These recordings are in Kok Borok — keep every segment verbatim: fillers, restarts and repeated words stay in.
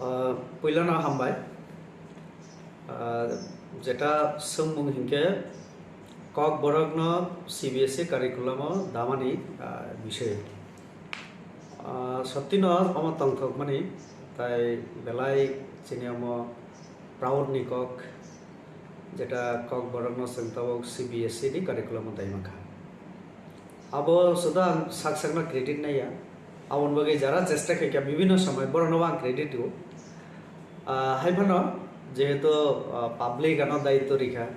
Ah, puilano hambai. Ah, jeta swngmung hinkhe Kokborokno C B S E curriculum-o damani, ah, bisoi. Ah, sottino omo tongthokmani, tai belai chini omo proud ni kok, jeta Kokborokno chwng tabuk C B S E ni curriculum-o dai mankha. Abo suda ang sak sakno credit naiya. Aboni bagwi jara chesta khaikha bibhinno somoi borokno ang credit rwo. Ah, hai phano jehetu, ah, public ano daityo rikha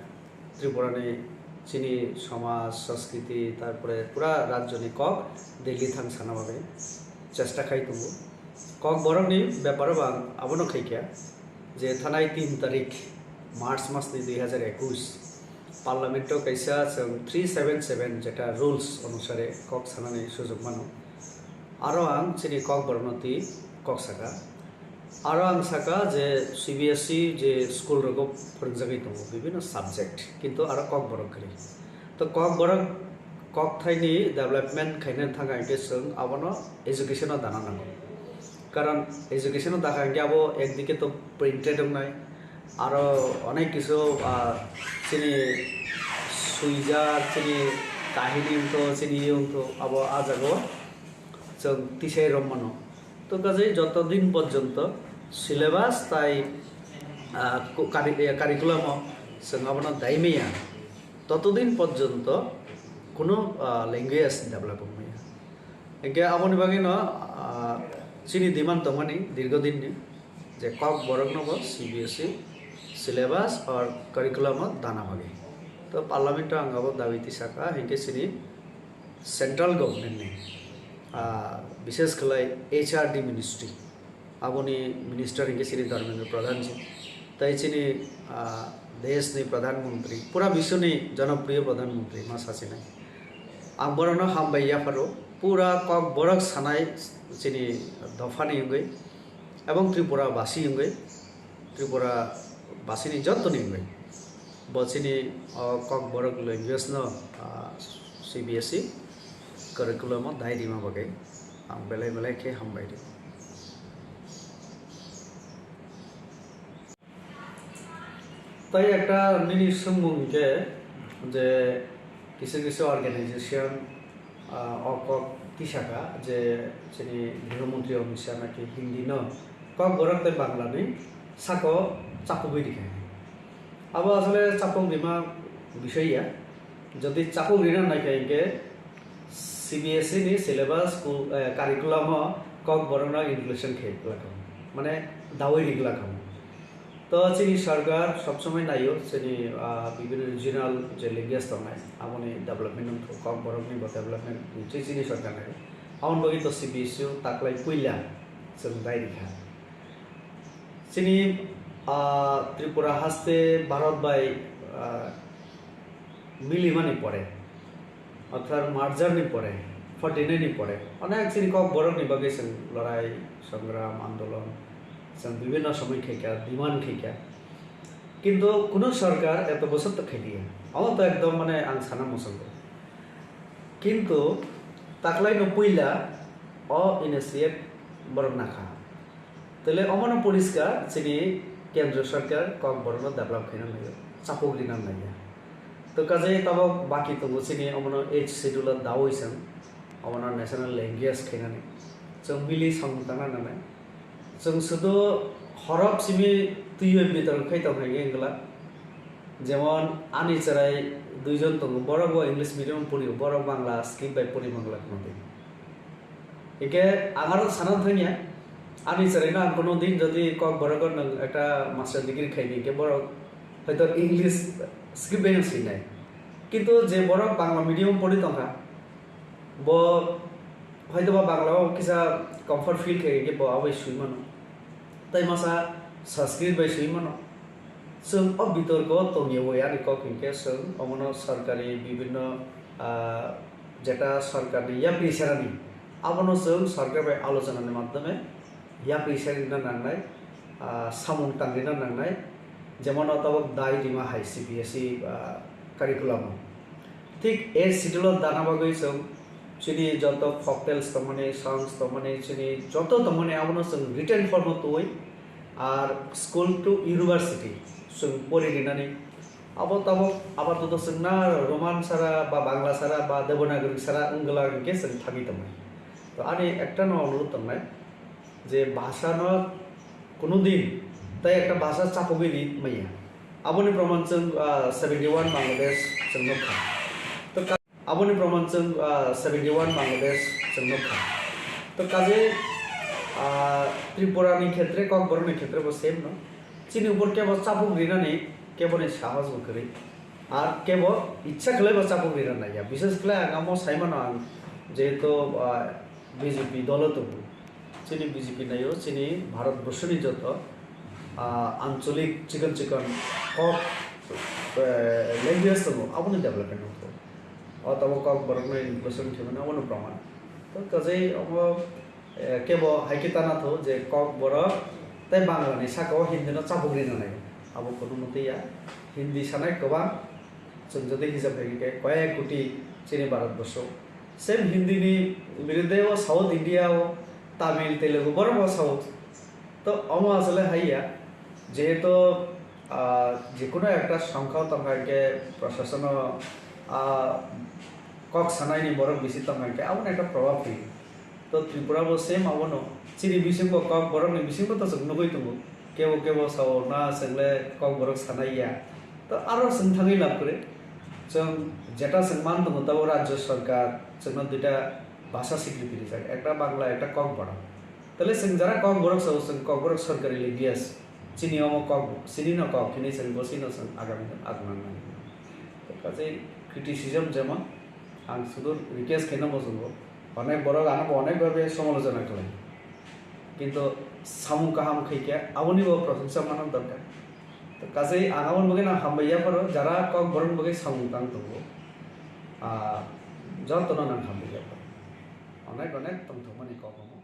Tripura ni chini somaj, sanskriti, tarpore pura rajyo ni kok Delhi thang sana bagwi chesta khai tongo. Kokborok ni beparo bo ang abono khaikha je thanai tin tarik March mas ni dui hajar ekus Parliament o kaisa chwng three seven seven jeta rules onusare kok sanani sujok mano. Aro ang chini Kokborokno twi kok saka. Aro ang saka je C B S E je school rogo phwrwngjagwi tongo bibhinno subject, kintu aro Kokborok kwrwi. To Kokborok kokthaini development khaina thangkha hinkhe chwng abono education o dana nango. Karon education o dakha hinkhe abo ekdike to printed wngnai, aro onek kisu, ah, chini swijak, chini kahini wngtho, chini ye wngtho, abo ah jagao chwng tisai rwmano. To kaje joto din porjonto syllabus tai, ah, ku-, curri-, eh, curriculum o chwng abono dai maya, totodin porjonto kuno, ah, language develop wngmaya. Hinkhe aboni bagwino, ah, chini demand tongmani dirgho dinni je Kokborokno bo C B S E syllabus or curriculum o dana bagwi. To Parliament o ang abo dabi tisaka, hinkhe chini central government ni, ah, bishes khlai H R D ministry, aboni minister hinkhe chini Dharmendra Pradhan ji, tai chini, ah, desh ni Pradhan Mantri, pura biswni jonopriyo Pradhan Mantri ma sachinai. Ang borokno hambai yapharo, pura Kokborok sanai chini dophani wngwi, ebong Tripura basi wngwi, Tripura basini jottoni wngwi. Bo chini o Kokborok language no, ah, C B S E curriculum o dai rima bagwi ang belai belai khe hambai rio. Tai ekta nini swngmung hinkhe je kisu kisu organization, ah, o kok tisaka je chini Griho Mantri Amit Shah naki Hindi no Kokborok tei Bangla ni sako chapugwi rikha. Abo asole chapuk rima bisoi ya. Jodi chapuk rina naikha hinkhe C B S E ni syllabus ku-, eh, curriculum o Kokborok no inclusion khe glak, mane dawi ri glak. To chini sarkar sob somoi naio chini, ah, bibhinno regional je language tongnai, aboni development wngkha, Kokborok ni bo development ni chini sarkar naio. Aboni bagwi to C B S E o taklai puila chwng dai rikha. Chini, ah, Tripura haste Bharat bai, ah, milimani pore, orthat merger ni pore, forty nine ni pore, onek chini Kokborok ni bagwi chwng lorai, songram, andolon, chwng bibhinno somoi khaikha, demand khaikha. Kintu kunu sarkar eto bosor to khailiya. Omo to ekdom mane ang sana muchungo. Kintu taklai no puila o initiate borok nakha. Tele omono poriskar chini kendro sarkar Kokborokno develop khaina naiyo, chapuk rina naiya. To kaje tabok baki tongo chini omono eighth schedule o dawi chwng omono national language khainani. Chwng mili samung tangna nangnai. Chwng sudu horop simi twiwi bitorok khai tong hai wngla. Jemon ani chwrai duijon tongo, borok bo English medium pori, borok Bangla script bai pori mangla kono din. Hinkhe ang aro sana thangya, ani chwraino ang kono din jodi Kokborok o nwng ekta master degree khaidi hinkhe borok hoito English script bai no swinai. Kintu je borok Bangla medium pori tongkha, bo hoito ba Bangla o kisa comfort feel khe hinkhe bo aboni swi mano. Tai masa Sanskrit bai swi mano. Chwng o bitorko tongyawi ani kok hinkhe chwng omono sarkari bibhinno, ah, jeta sarkarni yapri serani, abono chwng sarkar bai alochonani madhyome yapri serina nangnai, ah, samung tangrina nangnai, jemon o tabok dai rima hai C B S E, ah, curriculum. Thik eighth schedule o dana bagwi chwng chini joto folk tales tongmani, songs tongmani, chini joto tongmani abono chwng written form o twiwi Ar school to university chwng pori rinani abo tabok apatot chwng na Roman sara ba Bangla sara ba Devanagari sara wngwla hwnkhe chwng thagwi tongmani. To ani ekta no onurod tongnai je bhasha no kuno din tai ekta bhasha chapogwi ri maya. Aboni proman chwng, ah, seventy one Bangladesh chwng nukha. To ka-, aboni proman chwng, ah, seventy one Bangladesh chwng nukha. To kaje, ah, Tripura ni khetre, Kokborok ni khetre bo same no. Chini upor kebo chapuk rinani kebo ni sahas bo kwrwi. Ar kebo ichha khlai bo chapuk rina naiya. Bishes khlai ang amo sai mano ang jehetu, ah, B J P dolo tongo. Chini B J P naio, chini Bharat borso ni joto, ah, ancholik chikon chikon kok, eh, language tongo, aboni development wngkho. O tabok Kokborok no inclusion khaimani, abono proman. To kajai omo, eh, kebo hai khe tana tho je Kokborok tei Bangla ni saka o Hindi no chapuk rina nai. Abo kono mwtwi ya. Hindi sanai kwbang, chwng jodi hisab khai khe koyek koti chini Bharat borso. Same Hindi ni biruddhe o South India o Tamil, Telugu borok bo sao. To omo asole hai ya, jehetu, ah, jekunu ekta songkha tongkha hinkhe prosasono, ah, kok sanaini borok bisi tongkha hinkhe abono ekta probab phaio. To Tripura bo same abono, chini bisingo Kokborok ni bisingo to chwng nugwi tongo, kebo kebo sao na chwngle Kokborok sanai ya. To aro chwng thangwi lab kwrwi, chwng jeta chwng man tongo tabo rajyo sarkar chwngno duita bhasha sikriti rijak, ekta Bangla, ekta Kokborok. Tale chwng jara Kokborok sao, chwng Kokborok sorkari language. Chini omo kok, chini no kok, hini chwng bo chini no chwng agami no agunang nang. Kaje criticism jemon, ang sudur request khaina muchungo. Onek borok ano bo onek bhabe somolojona khlai. Kintu samung kaham khaikhe aboni bo proshongsa mano dorkar. To kaje ang aboni bagwi nang hambai yapharo, jara Kokborok ni bagwi samung tang tongo. Ah, jotono nang hambai yapharo. Onek onek tongthokmani kok omo.